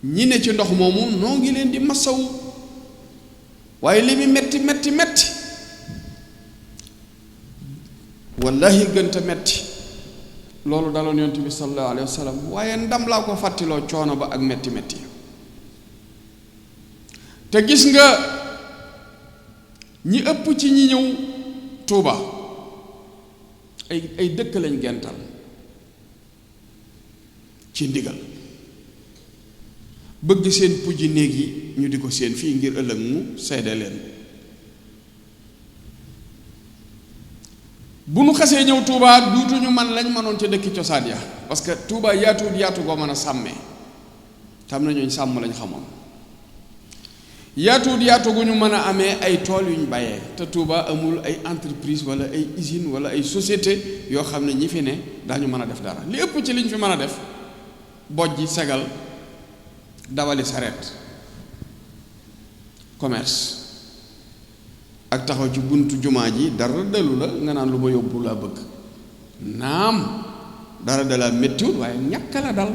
ñi ne ci ndox moomu noo ngi leen di masawu waaye li mi metti metti metti wallahi gënta metti loolu daloon yonent bi sallallahu alayhi wa sallam waaye ndam laa ko fàttiloo coono ba ak metti metti te gis nga ñi ëpp ci ñi ñëw Tuuba ay dëkk lañ gental ci ndigal bëgg seen pujji néeg yi ñu di ko seen fii ngir ëllëg mu seede leen bu nu xasee ñëw Tuuba duutuñu man lañ mënoon ca dëkki cosaan ya parce que Tuuba yaatuut yaatu goo mën a sàmmee tam na ñooñ sàmm lañ xamoon yaatuut yaatu gu ñu mën a amee ay tool yu ñu bayee te Tuuba amul ay entreprise wala ay usine wala ay société yoo xam ne ñi fi ne daañu mën a def dara li ëpp ci liñ fi mën a def bojji segal dawali sareet commerce ak taxaw ci buntu jumaa ji dara dalu la nga naan lu ma yóbbu laa bëgg naam dara dalaa méttiwut waaye ñàkk la dal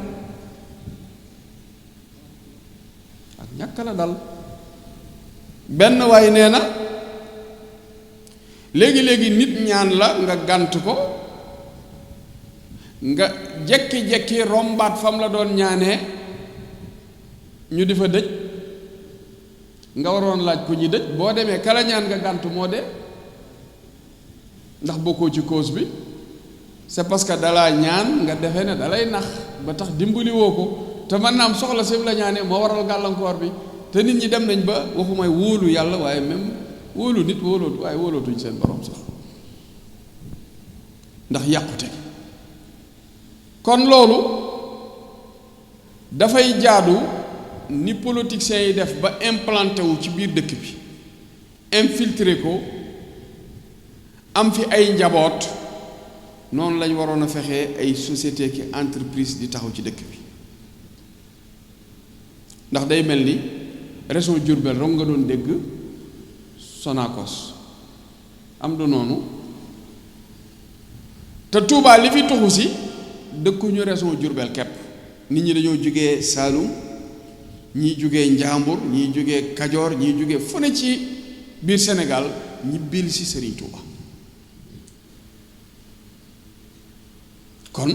ak ñàkk la dal benn waay nee na léegi-léegi nit ñaan la nga gànt ko nga jekki-jekki rombaat fam la doon ñaanee ñu di fa dëj nga waroon laaj ko ñi dëj boo demee kala ñaan nga gànt moo de ndax bokkoo ci cause bi c'est parce que dalaa ñaan nga defe ne dalay nax ba tax dimbali woo ko te mën naa am soxla si la ñaanee moo waral gàllankoor bi te nit ñi dem nañ ba waxumay wóolu yàlla waaye même wóolu nit wóolootu waaye wóolootuñ seen borom sax ndax yàqute kon loolu dafay jaadu ni politiciens yi def ba implanté wu ci biir dëkk bi infiltré ko am fi ay njaboot noonu lañ waroon a fexee ay société ki entreprise di taxaw ci dëkk bi ndax day mel ni région Diourbel rek nga doon dégg Sonacos am du noonu te Touba li fi tuxu si dëkkuñu région Diourbel kepp nit ñi dañoo jógee Saalum ñii jógee Njàmbur ñii jógee Kajoor ñii jógee fu ne ci biir Sénégal ñi bil si Serigne Touba kon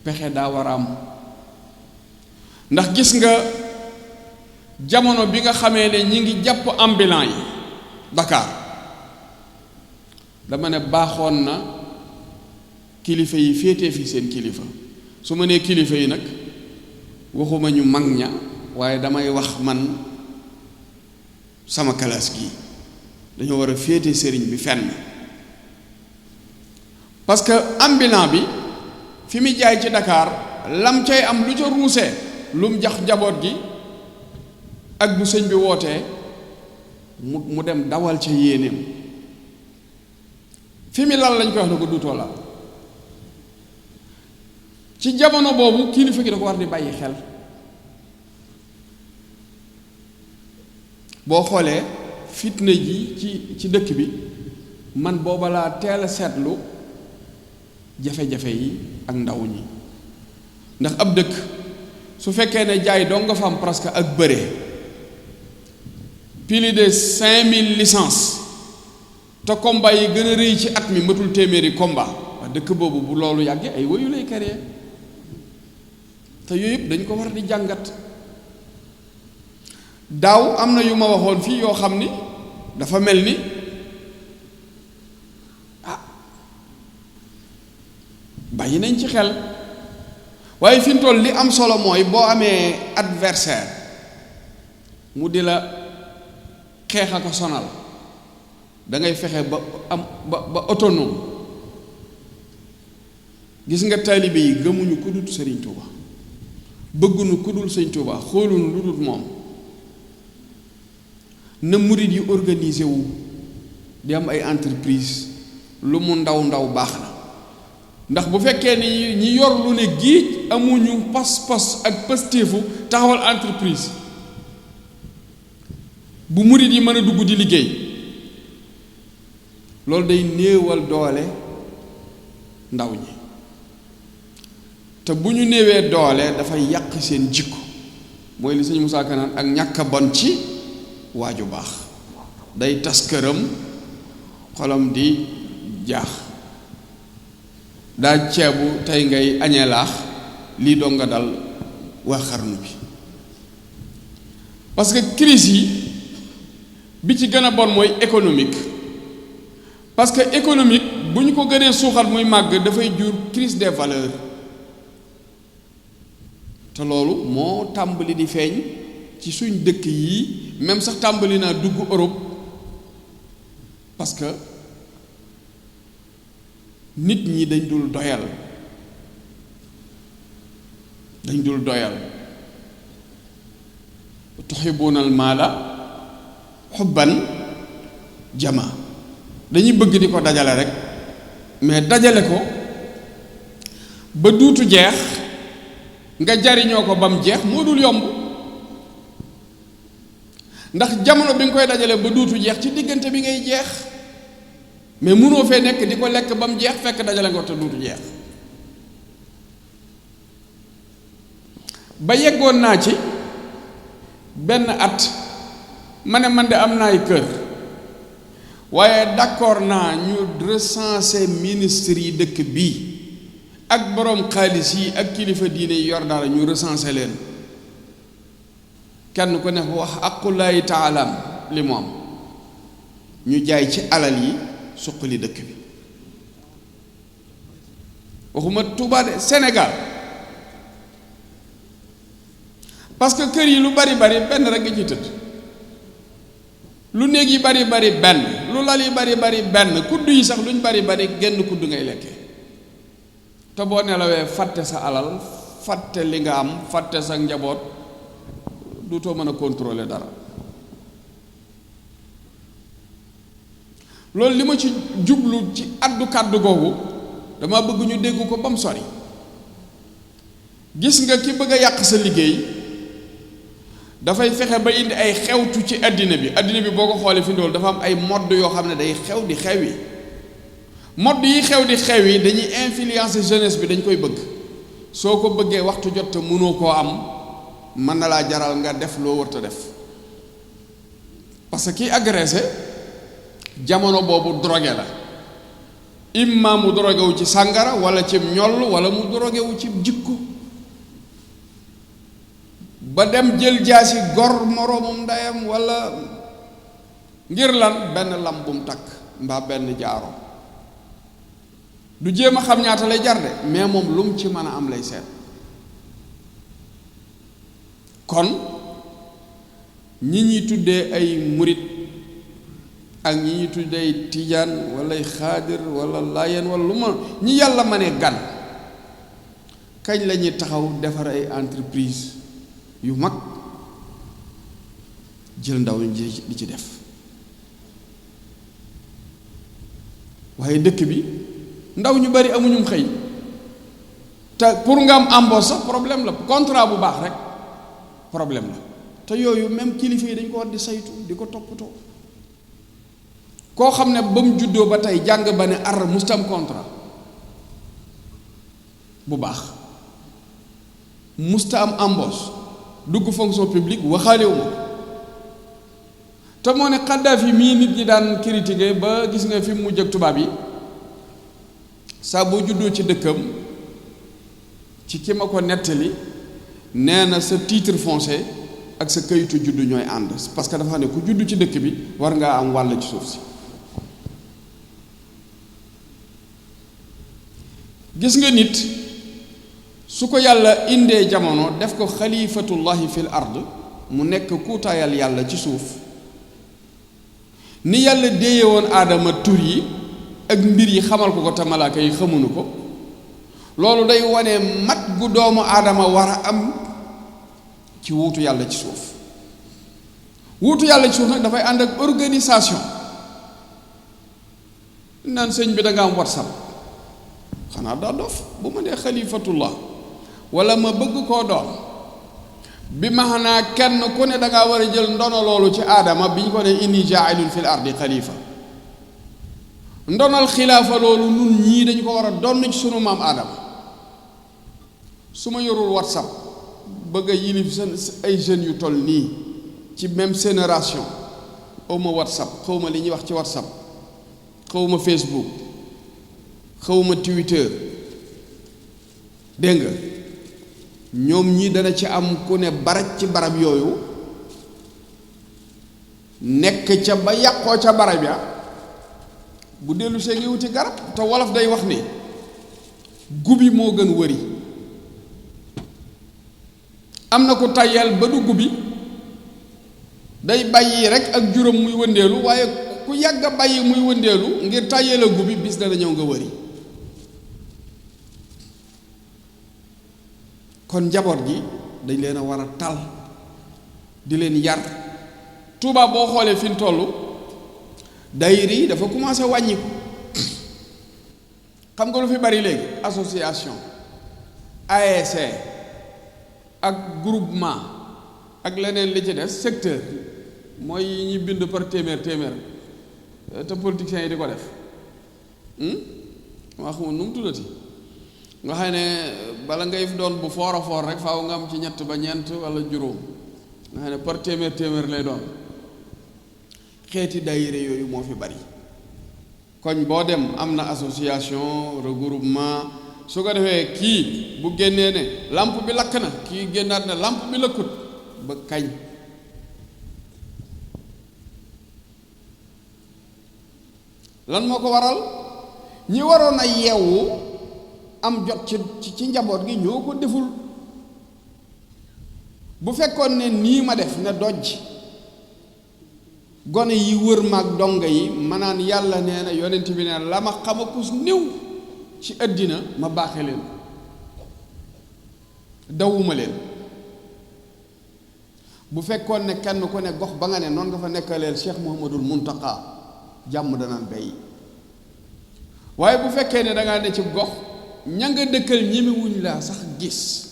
pexe daa war a am ndax gis nga jamono bi nga xamee ne ñi ngi jàpp ambulant yi Dakar dama ne baaxoon na kilifa yi féetee fi seen kilifa su ma nee kilifa yi nag waxuma ñu mag ña waaye damay wax man sama classe gi dañoo war a féete sëriñ bi fenn parce que ambulant bi fi mu jaay ci Dakar lam cay am lu ca ruusee lum jax njaboot gi ak bu sëñ bi wootee mu dem dawal ca yéeneem fi mu lal lañ koy wax ne ko duutoo lal ci jamono boobu kilifa gi da ko war di bàyyi xel boo xoolee fitna ji ci dëkk bi man booba laa teel a seetlu jafe-jafe yi ak ndaw ñi ndax ab dëkk su fekkee ne jaay doo nga fa am presque ak bëre plus de 5000 licences te combat yi gën a rëy ci at mi matul téeméeri combat waa dëkk boobu bu loolu yàggee ay woyu lay créer te yooyu yëpp dañ ko war di jàngat daaw am na yu ma waxoon fii yoo xam ni dafa mel ni bàyyi nañ ci xel waaye fi mu toll li am solo mooy boo amee adversaire mu di la xeex a ko sonal da ngay fexe ba am ba autonome gis nga taalibe yi gëmuñu ku dul Sëriñ Tuuba bëgguñu ku dul Sëriñ Tuuba xooluñu lu dul moom na murid yi organisé wu di am ay entreprise lu mu ndaw ndaw baax na ndax bu fekkee ni ñi yor lu ne géej amuñu pas-pas ak pastéefu taxawal entreprise bu murid yi mën a dugg di liggéey loolu day néewal doole ndaw ñi te bu ñu néewee doole dafay yàq seen jikko mooy li sëñ Moussa Ka naan ak ñàkk a bon ci waaju baax day tas këram xolam di jaax daa ceebu tey ngay añee laax lii doo nga dal waa xarnu bi parce que crise yi bi ci gën a bon mooy économique parce que économique bu ñu ko gënee suuxat muy màgg dafay jur crise des valeurs te loolu moo tàmbali di feeñ ci suñ dëkk yi même sax tàmbali naa dugg Europe parce que nit ñi dañ dul doyal tuhibbuna al maala xubban jama dañuy bëgg di ko dajale rek mais dajale ko ba duutu jeex nga jariñoo ko ba mu jeex moo dul yomb ndax jamono bi nga koy dajale ba duutu jeex ci diggante bi ngay jeex mais mënoo fee nekk di ko lekk ba mu jeex fekk dajale nga te duutu jeex ba yeggoon naa ci benn at ma ne man de am naay kër waaye d'accord naa ñu recenser ministres yi dëkk bii ak boroom xaalis yi ak kilifa diine yi yor dara ñu recenser leen kenn ku ne wax aqullaahi taalaam li mu am ñu jaay ci alal yi suqali dëkk bi waxuma Touba de Sénégal parce que kër yi lu bari benn rek nga ci tëdd lu néeg yi bari benn lu lal yi bari benn kudd yi sax luñ bari genn kudd ngay lekke te boo nelawee fàtte sa alal fàtte li nga am fàtte sa njaboot duutoo mën a contrôler dara loolu li ma ci jublu ci addu kàddu googu dama bëgg ñu dégg ko ba mu sori gis nga ki bëgg a yàq sa liggéey dafay fexe ba indi ay xewtu ci àddina bi boo ko xoolee fi ndool dafa am ay modd yoo xam ne day xew di xew yi modd yi xew di xew yi dañuy influencer jeunesse bi dañ koy bëgg soo ko bëggee waxtu jot te mënoo koo am mën na laa jaral nga def loo warta def parce que kiy agressé jamono boobu drogué la imma mu drogué wu ci sàngara wala ci ñoll wala mu drogué wu ci jikko ba dem jël jaasi gor moroomum ndeyam wala ngir lan benn lam bu mu takk mbaa benn jaaro du jéem a xam ñaata lay jar de mais moom lu mu ci mën a am lay seet kon ñi ñuy tuddee ay murit ak ñi ñuy tuddee ay tijaan wala ay xaadir wala laayeen wala lu ma ñi yàlla ma ne gan kañ la ñuy taxaw defar ay entreprise yu mag jël ndaw ñi di ci def waaye dëkk bi ndaw ñu bari amuñum xëy te pour nga am embauche sax problème la contrat bu baax rek problème la te yooyu même kilifa yi dañ ko war di saytu di ko toppatoo koo xam ne ba mu juddoo ba tey jàng ba ne ar mustam contrat bu baax musta am embauche dugg fonction publique waxaalewu ma te moo ne Kadhafi mii nit ñi daan critiquer ba gis nga fi mu mujj ak tubaab yi saa boo juddoo ci dëkkam ci ki ma ko nettali nee na sa titre foncier ak sa kayitu juddu ñooy ànd parce que dafa ne ku juddu ci dëkk bi war ngaa am wàll ci suuf si gis nga nit su ko yàlla indee jamono def ko xalifatullahi fil ard mu nekk kuutaayal yàlla ci suuf ni yàlla déye woon aadama tur yi ak mbir yi xamal ko te malaaka yi xamuñu ko loolu day wane mat gu doomu aadama war a am ci wuutu yàlla ci suuf wuutu yàlla ci suuf nag dafay ànd ak organisation naan sëñ bi da nga am whatsapp xanaa daa dof bu ma nee xalifatullah wala ma bëgg koo doon bi maanaa kenn ku ne dangaa war a jël ndono loolu ci aadama bi ñu ko ne inni jaailun fil ardi xalifa ndonal xilaafa loolu nun ñii dañu ko war a donn ci sunu maam aadama su ma yorul WhatsApp bëgg a yilif seen ay jeunes yu toll nii ci même génération xawma WhatsApp xawma li ñuy wax ci WhatsApp xawma Facebook xawma Twitter dégg nga ñoom ñii dana ci am ku ne baraj ci barab yooyu nekk ca ba yàqoo ca barab ya bu dellu see ngi wuti garab te wolof day wax ni gubi moo gën wëri am na ko tàyyeel ba du gubi day bàyyi rek ak juróom muy wëndeelu waaye ku yàgg a bàyyi muy wëndeelu ngir tàyyeel a gubi bis dana ñëw nga wëri kon njaboot gi dañ leen a war a tal di leen yar Tuuba boo xoolee fi mu toll daayira yi dafa commencé wàññiku xam nga lu fi bari léegi association ASC ak groupement ak leneen li ci des secteur mooy yi ñuy bind par téeméer te politiciens yi di ko def maa xamul nu mu tuddati nga xam ne bala ngay doon bu foor a foor rek faaw nga am ci ñett ba ñeent wala juróom nga xam ne par téeméer lay doon xeeti daayira yooyu moo fi bari koñ boo dem am na association regroupement su ko defee kii bu génnee ne lampe bi lakk na kii génnaat ne lampe bi lëkkut ba kañ lan moo ko waral ñi waroon a yeewu am jot ci njaboot gi ñoo ko deful bu fekkoon ne nii ma def ne dojj gone yi wër maag donga yi manaan yàlla nee na yonent bi ne la ma xamakus néew ci àddina ma baaxe leen dawuma leen bu fekkoon ne kenn ku ne gox ba nga ne noonu nga fa nekkaleel Cheikh Mouhamadul Muntaqa jàmm danaan bay waaye bu fekkee ne dangaa ne ci gox ña nga dëkkal ñemewuñ laa sax gis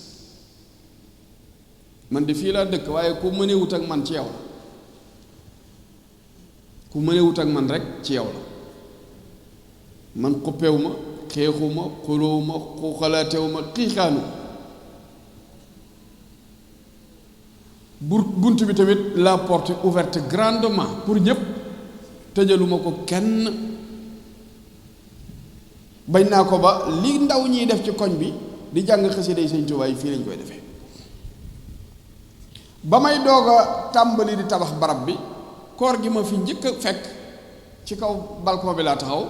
man de fii laa dëkk waaye ku mënewut ak man ci yow la ku mënewut ak man rek ci yow la man xuppewu ma xeexuma xulóowu ma xuuxalaatewu ma xiixaanu bunt bi tamit la porte ouverte grandement pour ñépp tëjaluma ko kenn bañ naa ko ba li ndaw ñiy def ci koñ bi di jàng xasida yi Sëñ Tuubaa yi fii lañ koy defee ba may doog a tàmbali di tabax barab bi koor gi ma fi njëkk a fekk ci kaw balcon bi laa taxaw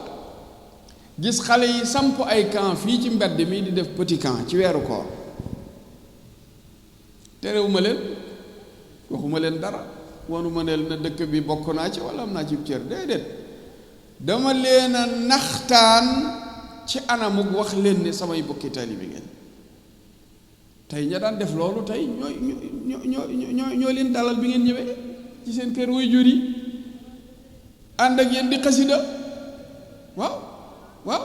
gis xale yi samp ay camp fii ci mbedd mi di def petit camp ci weeru koor terewuma leen waxuma leen dara wanuma ne na dëkk bi bokk naa ci wala am naa ci cër déedéet dama leen a naxtaan ci anamug wax leen ne samay bokki taalibe ngeen tey ña daan def loolu tey ñoo leen dalal bi ngeen ñëwee ci seen kër way jur yi ànd ak yéen di xasida waaw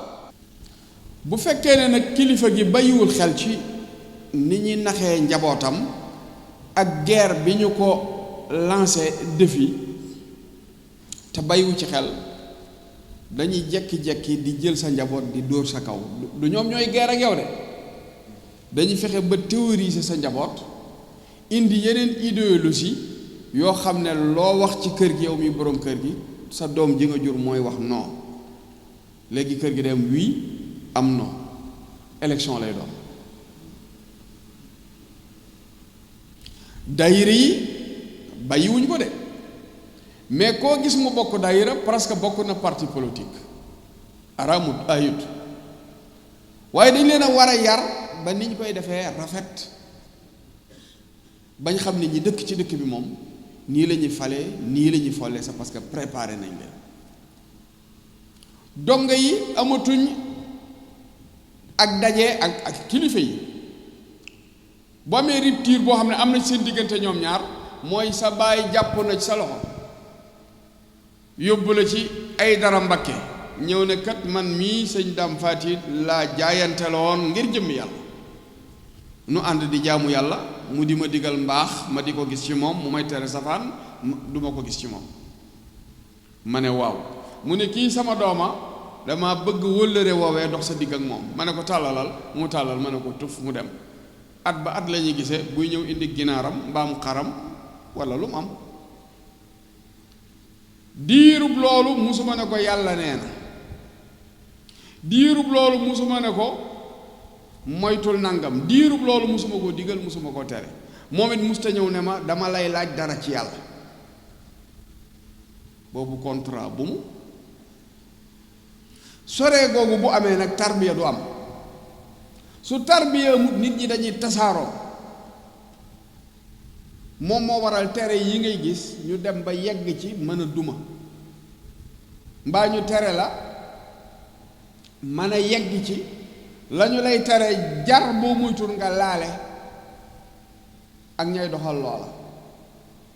bu fekkee ne nag kilifa gi bàyyiwul xel ci ni ñuy naxee njabootam ak guerre bi ñu ko lancé défi te bàyyiwu ci xel dañuy jekki-jekki di jël sa njaboot di dóor sa kaw du ñoom ñooy guerre ak yow de dañuy fexe ba théoriser sa njaboot indi yeneen idéologie yoo xam ne loo wax ci kër gi yow mi boroom kër gi sa doom ji nga jur mooy wax non léegi kër gi dem oui am non élection lay doon daayira yi bàyyiwuñ ko de mais koo gis mu bokk daayira presque bokk na parti politique aramut ayut waaye dañ leen a war a yar ba ni ñu koy defee rafet bañ xam ne ñi dëkk ci dëkk bi moom nii la ñuy falee nii la ñuy follee sa parce que préparé nañ leen donga yi amatuñ ak daje ak kilifa yi boo amee rupture boo xam ne am na seen diggante ñoom ñaar mooy sa baay jàpp na ci sa loxo yóbbu la ci ay dara Mbakke ñëw ne kat man mii sëñ Dame Faty laa jaayanteloon ngir jëmm yàlla nu ànd di jaamu yàlla mu di ma digal mbaax ma di ko gis ci moom mu may tere safaan du ma ko gis ci moom ma ne waaw mu ne kii sama dooma dama bëgg wëllëre woowee dox sa digg ak moom ma ne ko tàllalal mu tàllal ma ne ko tuf mu dem at ba at la ñuy gisee buy ñëw indi ginaaram mbaam xaram walla lu mu am diirub loolu musuma ne ko yàlla nee na diirub loolu musuma ne ko moytul nangam diirub loolu musuma ko digal musuma ko tere moom it musta ñëw ne ma dama lay laaj dara ci yàlla boobu contrat bu mu soree googu bu amee nag tarbiya du am su tarbiya amut nit ñi dañuy tasaaroo moom moo waral tere yi ngay gis ñu dem ba yegg ci mën a duma mbaa ñu tere la mën a yegg ci lañu lay tere jar boo muytul nga laale ak ñay doxal loola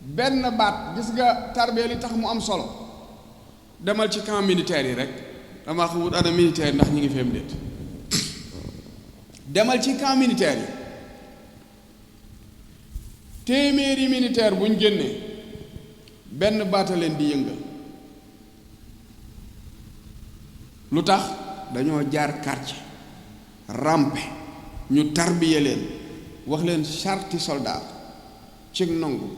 benn baat gis nga tarbiya li tax mu am solo demal ci camp militaire yi rek dama xamut ana militaire ndax ñi ngi fem déet demal ci camp militaire yi téeméeri militaire buñ génnee benn baata leen di yëngal lu tax dañoo jaar quartier rampe ñu tarbiye leen wax leen sarti soldaar ci nangu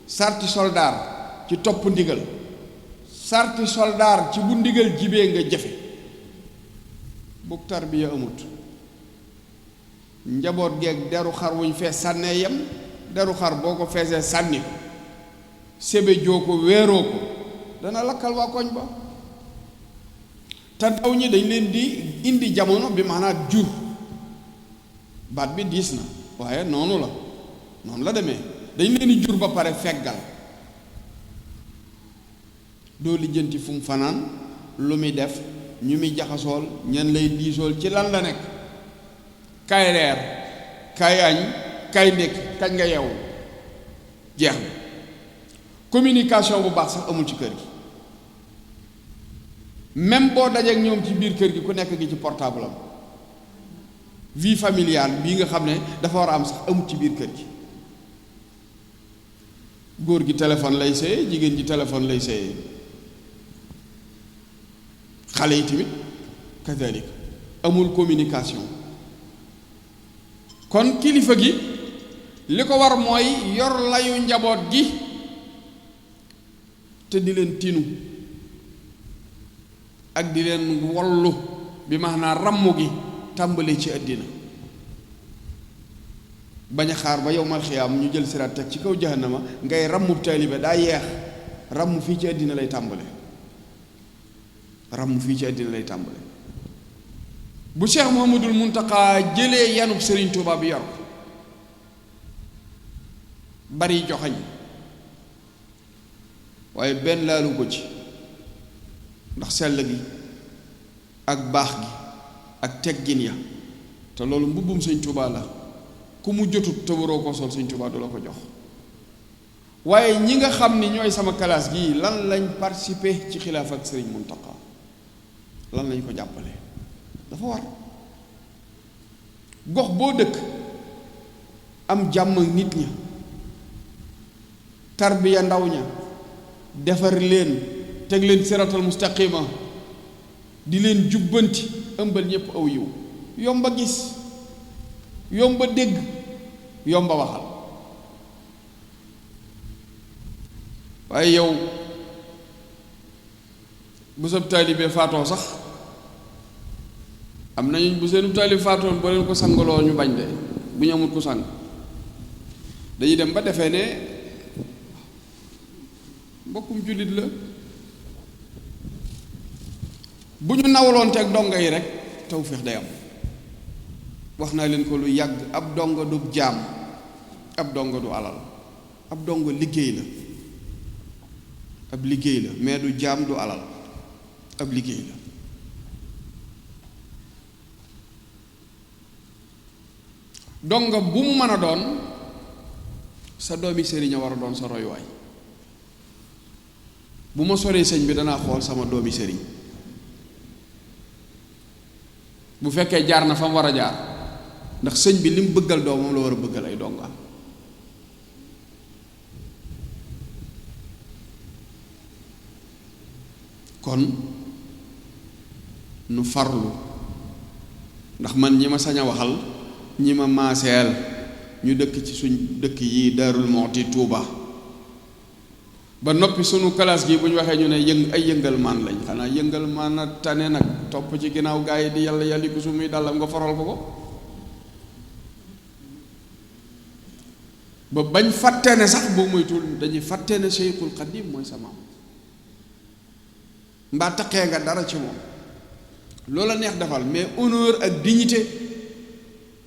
sarti soldaar ci topp ndigal sarti soldaar ci bu ndigal jibee nga jëfe bug tarbiya amut njaboot geeg deru xar wuñ fees sànnee yem deru xar boo ko feesee sànni ko sebe joo ko wéeroo ko dana lakkal waa koñ ba te ndaw ñi dañ leen di indi jamono bi maanaam jur baat bi diis na waaye noonu la demee dañ leen di jur ba pare feggal doo lijjanti fu mu fanaan lu muy def ñu muy jaxasool ñan lay diisool ci lan la nekk kaay reer kaay añ kaay ndékki kañ nga yeewu jeex na communication bu baax sax amul ci kër gi même boo dajeek ñoom ci biir kër gi ku nekk gi ci portable am vie familiale bii nga xam ne dafa war a am sax amul ci biir kër gi góor gi téléphone lay séye jigéen ji téléphone lay séye xale yi tamit kazalik amul communication kon kilifa gi li ko war mooy yor layu njaboot gi te di leen tinu ak di leen wollu bi maanaam ràmmu gi tàmbali ci àddina bañ a xaar ba yowmal xiyaam ñu jël siraat teg ci kaw jahannama ngay ràmmub taalibe daa yeex ràmm fii ci àddina lay tàmbale ràmm fii ci àddina lay tàmbale bu Cheikh Mouhamadoul Mountakha jëlee yanub Serigne Touba bi yor ko bari joxañ waaye benn laalu ko ci ndax sell gi ak baax gi ak teggin ya te loolu mbubbum Sëñ Touba la ku mu jotut te waroo ko sol Sëñ Touba du la ko jox waaye ñi nga xam ni ñooy sama classe gii lan lañ participer ci xilaaf ak Serigne Mountakha lan lañ ko jàppale dafa war gox boo dëkk am jàmm nit ña tarbiya ndaw ña defar leen teg leen siratal mustaqima di leen jubbanti ëmbal ñépp aw yiw yomba gis yomba dégg yomba waxal waaye yow bu sab taalibe faatoo sax am nañu bu seenu taalib faatoon boo leen ko sangaloo ñu bañ de bu ñu amul ko sang dañuy dem ba defee ne mbokkum jullit la bu ñu nawloon teeg donga yi rek tawféex day am wax naa leen ko lu yàgg ab donga du jaam ab donga du alal ab donga liggéey la ab liggéey la mais du jaam du alal ab liggéey la donga bu mu mën a doon sa doomi sëriñ a war a doon sa royuwaay bu ma soree sëñ bi danaa xool sama doomi sëriñ bu fekkee jaar na fa mu war a jaar ndax sëñ bi li mu bëggal doomam la war a bëggal ay dongaam kon nu farlu ndax man ñi ma sañ a waxal ñi ma maaseel ñu dëkk ci suñ dëkk yi Daarul Muxti Tuuba ba noppi sunu classe gi bu ñu waxee ñu ne ay yëngal maan lañ xanaa yëngal maan a tane nag topp ci ginnaaw gaa yi di yàlla yàlli ko su muy dàllam nga faral ko ba bañ fàtte ne sax boo moytul dañuy fàtte ne Cheikhul Xadim mooy sa maam mbaa taqee nga dara ci moom loola neex defal mais honneur ak dignité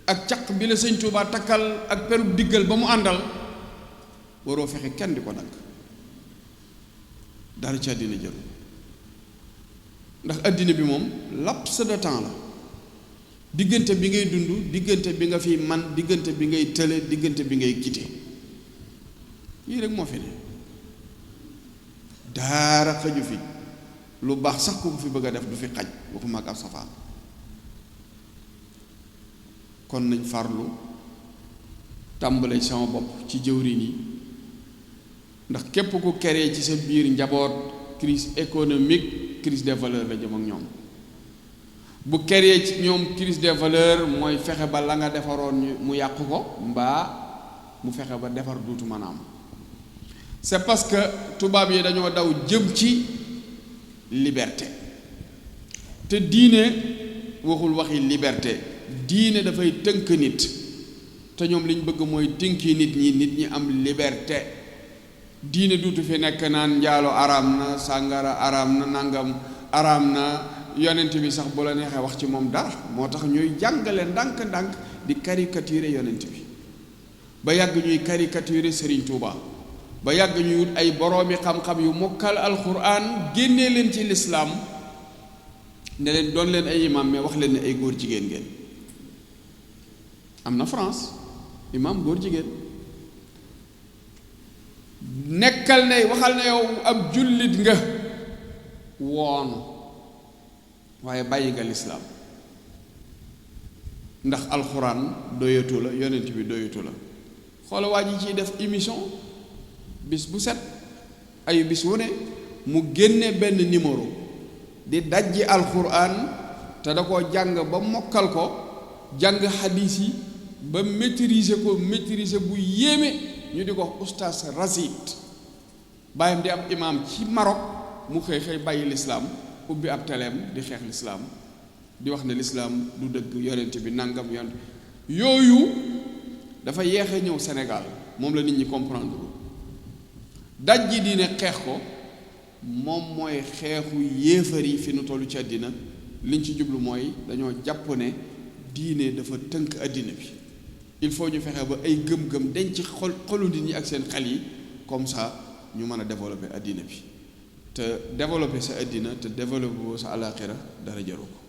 ak caq bi la sëñ Tuubaa takkal ak perub diggal ba mu àndal waroo fexe kenn di ko dagg dara ci àddina jël ndax àddina bi moom laps de temps la diggante bi ngay dund diggante bi nga fi man diggante bi ngay tële diggante bi ngay quitté yii rek moo fi ne daara xaju fi lu baax sax ku ko fi bëgg a def du fi xaj waxuma ak ab safaan kon nañ farlu tàmbale sama bopp ci jëwriñ yi ndax képp ku keree ci sa biir njaboot crise économique crise des valeurs la jëm ak ñoom bu keree ci ñoom crise des valeurs mooy fexe ba la nga defaroon mu yàqu ko mbaa mu fexe ba defar duutu mën a am c'est parce que tubaab yi dañoo daw jëm ci liberté te diine waxul waxi liberté diine dafay tënk nit te ñoom liñ bëgg mooy tënki nit ñi am liberté diine duutu fi nekk naan njaalo araam na sàngara araam na nangam araam na yonent bi sax bu la neexee wax ci moom dara moo tax ñuy jàngale ndànk-ndànk di caricaturer yonent bi ba yàgg ñuy caricaturer Serigne Touba ba yàgg ñuy wut ay boroomi xam-xam yu mokkal alxuraan génnee leen ci lislaam ne leen doon leen ay imam mais wax leen ne ay góor jigéen ngeen am na France imam góor jigéen nekkal ne waxal ne yow ab jullit nga woon waaye bàyyi nga lislaam ndax alxuraan doyatu la yonent bi doyatu la xoola waa ji ciy def émission bis bu set ay bis wu ne mu génne benn numéro di dajji alxuraan te da koo jàng ba mokkal ko jàng xadiis yi ba maîtriser ko maîtriser bu yéeme ñu di ko oustaz Rachid bàyyam di am imaam ci Maroc mu xëy bàyyi lislaam ubbi ab teleem di xeex lislaam di wax ne lislaam du dëgg yonent bi nangam yonent yooyu dafa yeexe ñëw Sénégal moom la nit ñi comprendre daj ji diine xeex ko moom mooy xeexu yéefar yi fi nu tollu ci àddina liñ ci jublu mooy dañoo jàpp ne diine dafa tënk àddina bi il faut ñu fexe ba ay gëm-gëm denc ci xolu nit ñi ak seen xel yi comme ça ñu mën a développer àddina bi te développer sa àddina te développer sa àllaaxira dara jaru ko